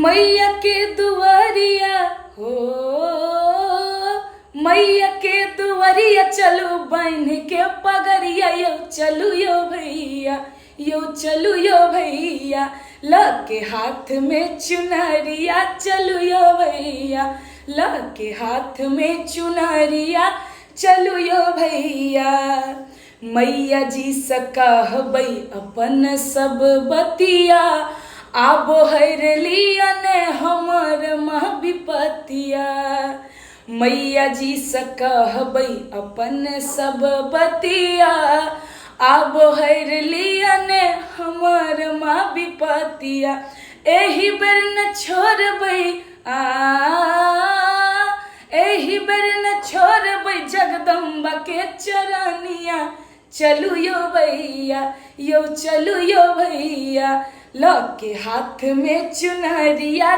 मैया के दुआरिया हो, मैया के दुआरिया चलू बान्ह के पगरिया यौ चलू यौ भैया, यौ चलू यौ भैया, लऽ के हाथ में चुनरिया चलू यौ भैया, लऽ के हाथ में चुनरिया चलू यौ भैया। मैया जी से कहबै अपन सब बतिया, आब हरि लिअ ने हमर माँ विपतिया। मैया जी से कहबै अपन सब बतिया, आब हरि लिअ ने हमर माँ विपतिया। एहि बेर न छोड़बै आ, एहि बेर न छोड़बै जगदम्बा के चरनिया चलू यौ भैया, यौ चलू यौ भैया, लऽ के हाथ में चुनरिया।